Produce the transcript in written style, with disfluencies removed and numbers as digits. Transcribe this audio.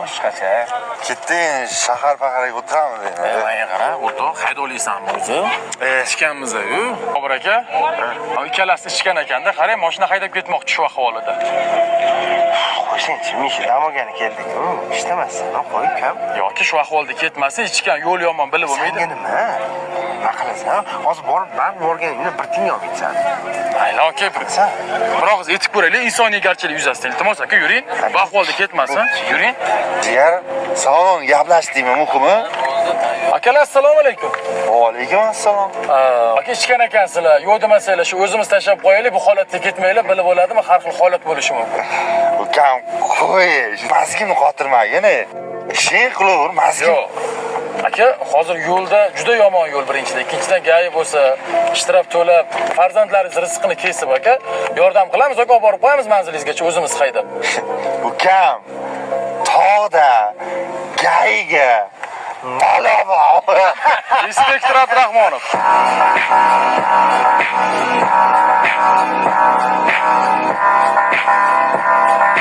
Boshqacha. Ketdik, shahar paharga o'tiramiz endi. Menga qara, o'rtoq, haydovlisanmi o'zi? Ichganmiz-ku. Bobur aka, ikkalasi ichgan ekanda, qarang, mashina haydab ketmoqchi shu ahvolida. Qo'ysangchi, men shu dam olgani keldik-ku. Ishlamassan, qo'y ukam. Yoki shu ahvolda ketmasa, ichgan yo'l yomon bilib bo'lmaydi. Senga nima? Nima qilasan? Hozir borib, baribir borganingda bir tiyin olmaysan. Mayli aka, Sen bir og'iz etib ko'raylik, insoniygarchilik yuzasidan. Iltimos aka, yuring. Bu ahvolda ketmasin. Yuring. Jigar, salon gaplashdingmi muhimi? Akalar, assalomu alaykum. Va alaykum assalom. Aka, ichgan ekansizlar. Yo'q demasanglar, shu o'zimiz tashlab qo'yaylik, bu holatda ketmanglar, bilib bo'ladimi, har xil holat bo'lishi mumkin. Ukam, qo'y, mazgimni qotirmagin. Ishing qilaver, mazgim. Yo'q. Aka, hozir yo'lda juda yomon yo'l birinchidan, ikkinchidan GAI bo'lsa, shtraf to'lab, farzandlaringiz rizqini kesib aka, yordam qilamiz, aka, olib borib qo'yamiz manzilingizgacha o'zimiz haydab. Ukam, tog'da GAIga balo bor. Inspektor Abdurahmonov.